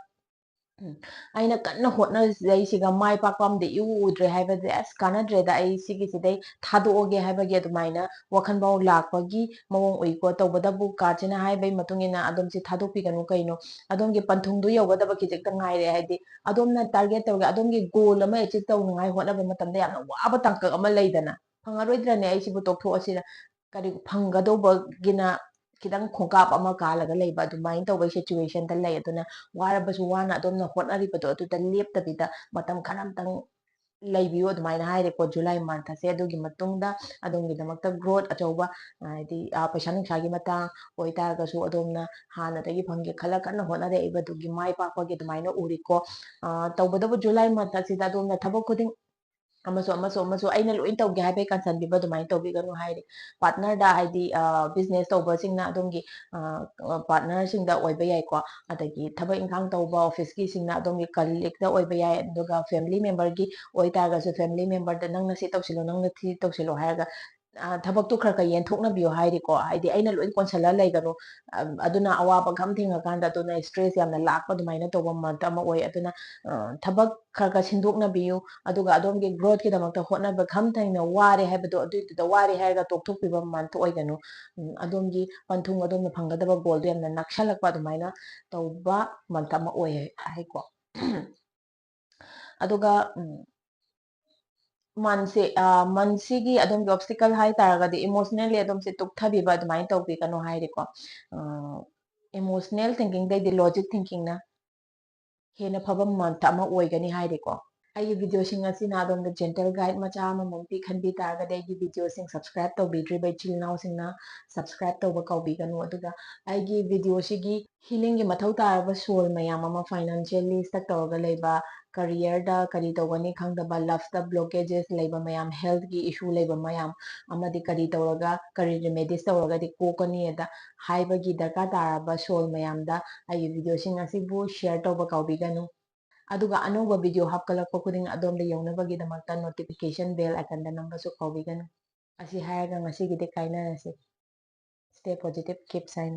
ꯎꯝ, ꯑꯩꯅ ꯀꯟꯅ ꯍꯣꯠꯅꯖꯩꯁꯤꯒ ꯃꯥꯏ ꯄꯥꯛꯄ ꯑꯝꯗ ꯏꯎ ꯎꯗ꯭ꯔꯦ ꯍꯥꯏꯕꯁꯦ, ꯑꯁ, ꯀꯥꯟꯅꯗ꯭ꯔꯦꯗ, ꯑꯩ ꯁꯤꯒꯤꯁꯤꯗꯩ ꯊꯥꯗꯣꯛꯑꯒꯦ ꯍꯥꯏꯕꯒꯤ ꯑꯗꯨꯃꯥꯏꯅ ꯋꯥꯈꯜ ꯐꯥꯎ ꯂꯥꯛꯄꯒꯤ ꯃꯑꯣꯡ ꯎꯏꯀꯣ꯫ ꯇꯧꯕꯇꯕꯨ card ꯁꯤꯅ ꯍꯥꯏꯕꯒꯤ ꯃꯇꯨꯡ ꯏꯟꯅ ꯑꯗꯣꯝꯁꯤ ꯊꯥꯗꯣꯛꯄꯤꯒꯅꯨ ꯀꯩꯅꯣ, ꯑꯗꯣꯝꯒꯤ ꯄꯟꯊꯨꯡꯗꯨ ꯌꯧꯒꯗꯕ ꯈꯤꯖꯤꯛꯇ ꯉꯥꯏꯔꯦ꯫ ꯍꯥꯏꯗꯤ ꯑꯗꯣꯝꯅ target ꯇꯧꯔꯒ ꯑꯗꯣꯝꯒꯤ goal ꯑꯃ achieve ꯇꯧꯅꯉꯥꯏ ꯍꯣꯠꯅꯕ ꯃꯇꯝꯗ ꯌꯥꯝꯅ ꯋꯥꯕ ꯇꯥꯡꯀꯛ ꯑꯃ ꯂꯩꯗꯅ, "ꯐꯪꯉꯔꯣꯏꯗ꯭ꯔꯅꯦ, ꯑꯩ ꯁꯤꯕꯨ ꯇꯣꯛꯊꯣꯛꯑꯁꯤꯔ?" ꯀꯔꯤ ꯐꯪꯒꯗꯧꯕꯒꯤꯅ ꯈꯤꯇꯪ ꯈꯣꯡꯀꯥꯞ ꯑꯃ ꯀꯥꯜꯂꯒ ꯂꯩꯕ ꯑꯗꯨꯃꯥꯏꯅ ꯇꯧꯕꯒꯤ situation ꯗ ꯂꯩ꯫ ꯑꯗꯨꯅ ꯋꯥꯔꯕꯁꯨ ꯋꯥꯅ ꯑꯗꯣꯝꯅ ꯍꯣꯠꯅꯔꯤꯕꯗꯣ ꯑꯗꯨꯗ ꯂꯦꯞꯇꯕꯤꯗ ꯃꯇꯝ ꯈꯔ ꯑꯝꯇꯪ ꯂꯩꯕꯤꯌꯨ ꯑꯗꯨꯃꯥꯏꯅ ꯍꯥꯏꯔꯦꯀꯣ꯫ July month ꯑꯁꯦ ꯑꯗꯨꯒꯤ ꯃꯇꯨꯡꯗ ꯑꯗꯣꯝꯒꯤꯗꯃꯛꯇ growth ꯑꯆꯧꯕ, ꯍꯥꯏꯗꯤ, ꯑ, ꯄꯩꯁꯥ ꯅꯨꯡꯁꯥꯒꯤ ꯃꯇꯥꯡ ꯑꯣꯏꯇꯥꯔꯒꯁꯨ ꯑꯗꯣꯝꯅ ꯍꯥꯟꯅꯗꯒꯤ ꯐꯪꯒꯦ ꯈꯜꯂ ꯀꯟꯅ ꯍꯣꯠꯅꯔꯛꯏꯕꯗꯨꯒꯤ ꯃꯥꯏ ꯄꯥꯛꯄꯒꯤ ꯑꯗꯨꯃꯥꯏꯅ ꯎꯔꯤꯀꯣ꯫ ꯑ, ꯇꯧꯕꯇꯕꯨ July month ꯑꯁꯤꯗ ꯑꯗꯣꯝꯅ ꯊꯕꯛ ꯈꯨꯗꯤꯡ ꯑꯃꯁꯨ, ꯑꯃꯁꯨ, ꯑꯃꯁꯨ ꯑꯩꯅ ꯂꯣꯏ ꯇꯧꯒꯦ ꯍꯥꯏꯕꯒꯤ ꯀꯟꯁꯟꯕꯤꯕ ꯑꯗꯨꯃꯥꯏꯅ ꯇꯧꯕꯤꯒꯅꯨ ꯍꯥꯏꯔꯤ꯫ Partner ꯗ ꯍꯥꯏꯗꯤ, ꯑ, business ꯇꯧꯕꯁꯤꯡꯅ ꯑꯗꯣꯝꯒꯤ, ꯑ, partner ꯁꯤꯡꯗ ꯑꯣꯏꯕ ꯌꯥꯏꯀꯣ꯫ ꯑꯗꯒꯤ ꯊꯕꯛ ꯏꯪꯈꯥꯡ ꯇꯧꯕ office ꯀꯤꯁꯤꯡꯅ ꯑꯗꯣꯝꯒꯤ colleague ꯇ ꯑꯣꯏꯕ ꯌꯥꯏ꯫ ꯑꯗꯨꯒ family member ꯒꯤ ꯑꯣꯏꯇꯥꯔꯒꯁꯨ family member ꯗ ꯅꯪꯅ ꯁꯤ ꯇꯧꯁꯤꯜꯂꯣ, ꯅꯪꯅ ꯁꯤ ꯇꯧꯁꯤꯜꯂꯣ ꯍꯥꯏꯔꯒ, ꯑ, ꯊꯕꯛꯇꯨ ꯈꯔ ꯈꯔ ꯌꯦꯟꯊꯣꯛꯅꯕꯤꯌꯨ ꯍꯥꯏꯔꯤꯀꯣ꯫ ꯍꯥꯏꯗꯤ ꯑꯩꯅ ꯂꯣꯏ ꯀꯣꯟꯁꯤꯜꯂ ꯂꯩꯒꯅꯨ꯫ ꯑ, ꯑꯗꯨꯅ ꯑꯋꯥꯕ ꯈꯝ ꯊꯦꯡꯉꯀꯥꯟꯗ ꯑꯗꯨꯅ stress ꯌꯥꯝꯅ ꯂꯥꯛꯄ ꯑꯗꯨꯃꯥꯏꯅ ꯇꯧꯕ month ꯑꯃ ꯑꯣꯏ꯫ ꯑꯗꯨꯅ, ꯑ, ꯊꯕꯛ ꯈꯔ ꯈꯔ ꯁꯤꯟꯗꯣꯛꯅꯕꯤꯌꯨ꯫ ꯑꯗꯨꯒ ꯑꯗꯣꯝꯒꯤ growth ꯀꯤꯗꯃꯛꯇ ꯍꯣꯠꯅꯕ ꯈꯝ ꯊꯦꯡꯅ ꯋꯥꯔꯦ ꯍꯥꯏꯕꯗꯣ ꯑꯗꯨꯏꯗꯨꯗ ꯋꯥꯔꯦ ꯍꯥꯏꯔꯒ ꯇꯣꯛꯊꯣꯛꯄꯤꯕ month ꯑꯣꯏꯒꯅꯨ꯫ ꯎꯝ, ꯑꯗꯣꯝꯒꯤ ꯄꯟꯊꯨꯡ ꯑꯗꯣꯝꯅ ꯐꯪꯒꯗꯕ goal ꯗꯣ ꯌꯥꯝꯅ ꯅꯛꯁꯜꯂꯛꯄ ꯑꯗꯨꯃꯥꯏꯅ ꯇꯧꯕ month ꯑꯃ ꯑꯣꯏ ꯍꯥꯏꯀꯣ꯫ ꯑꯗꯨꯒ, ꯎꯝ, ꯃꯟꯁꯦ ꯃꯟꯁꯤꯒꯤ ꯑꯗꯣꯝꯒꯤ ꯑꯣꯕꯁꯇꯤꯀꯜ ꯍꯥꯏ ꯇꯥꯔꯒꯗꯤ ꯏꯃꯣꯁꯅꯦꯜꯂꯤ ꯑꯗꯣꯝꯁꯦ ꯇꯨꯛꯊꯕꯤꯕ ꯑꯗꯨꯃꯥꯏꯅ ꯇꯧꯕꯤꯒꯅꯨ ꯍꯥꯏꯔꯦꯀꯣ꯫ ꯏꯃꯣꯁꯅꯦꯜ ꯊꯤꯡꯀꯤꯡꯗꯩꯗꯤ ꯂꯣꯖꯤꯛ ꯊꯤꯡꯀꯤꯡꯅ ꯍꯦꯟꯅ ꯐꯕ ꯃꯟꯇ ꯑꯃ ꯑꯣꯏꯒꯅꯤ ꯍꯥꯏꯔꯦꯀꯣ꯫ ꯑꯩꯒꯤ ꯚꯤꯗꯤꯑꯣꯁꯤꯡ ꯑꯁꯤꯅ ꯑꯗꯣꯝꯗ ꯖꯦꯟꯇꯦꯜ ꯒꯥꯏꯗ ꯃꯆꯥ ꯑꯃꯃꯝ ꯄꯤꯈꯟꯕꯤ ꯇꯥꯔꯒꯗꯤ ꯑꯩꯒꯤ ꯚꯤꯗꯤꯑꯣꯁꯤꯡ ꯁꯕꯁꯀ꯭ꯔꯥꯏꯕ ꯇꯧꯕꯤꯗ꯭ꯔꯤꯕ ꯏꯆꯤꯜ ꯏꯅꯥꯎꯁꯤꯡꯅ ꯁꯕꯁꯀ꯭ꯔꯥꯏꯕ ꯇꯧꯕ ꯀꯥꯎꯕꯤꯒꯅꯨ꯫ ꯑꯗꯨꯒ ꯑꯩꯒꯤ ꯚꯤꯗꯤꯑꯣꯁꯤꯒꯤ ꯍꯤꯂꯤꯡꯒꯤ ꯃꯊꯧ ꯇꯥꯔꯕ ꯁꯣꯜ ꯃꯌꯥꯝ ꯑꯃ, ꯐꯥꯏꯅꯥꯟꯁꯤꯌꯦꯜꯂꯤ ꯁ꯭ꯇꯛ ꯇꯧꯔꯒ ꯂꯩꯕ, ꯀꯔꯤꯌꯔꯗ ꯀꯔꯤ ꯇꯧꯒꯅꯤ ꯈꯪꯗꯕ, ꯂꯞꯇ ꯕ꯭ꯂꯣꯀꯦꯖꯦꯁ ꯂꯩꯕ ꯃꯌꯥꯝ, ꯍꯦꯜꯊꯀꯤ ꯏꯁꯨ ꯂꯩꯕ ꯃꯌꯥꯝ ꯑꯃꯗꯤ ꯀꯔꯤ ꯇꯧꯔꯒ, ꯀꯔꯤ ꯔꯤꯃꯦꯗꯤꯁ ꯇꯧꯔꯒꯗꯤ ꯀꯣꯛꯀꯅꯤ ꯑꯗ ꯍꯥꯏꯕꯒꯤ ꯗꯔꯀꯥꯔ ꯇꯥꯔꯕ ꯁꯣꯜ ꯃꯌꯥꯝꯗ ꯑꯩꯒꯤ ꯚꯤꯗꯤꯑꯣꯁꯤꯡ ꯑꯁꯤꯕꯨ ꯁꯤꯌꯔ ꯇꯧꯕ ꯀꯥꯎꯕꯤꯒꯅꯨ꯫ ꯑꯗꯨꯒ ꯑꯅꯧꯕ ꯚꯤꯗꯤꯑꯣ ꯍꯥꯞꯀꯠꯂꯛꯄ ꯈꯨꯗꯤꯡ ꯑꯗꯣꯝꯗ ꯌꯧꯅꯕꯒꯤꯗꯃꯛꯇ ꯅꯣꯇꯤꯐꯤꯀꯦꯁꯟ ꯕꯦꯜ ꯑꯥꯏꯀꯟꯗ ꯅꯝꯕꯁꯨ ꯀꯥꯎꯕꯤꯒꯅꯨ꯫ ꯑꯁꯤ ꯍꯥꯏꯔꯒ ꯉꯁꯤꯒꯤꯗꯤ ꯀꯥꯏꯅꯔꯁꯤ꯫ Stay positive, keep shining.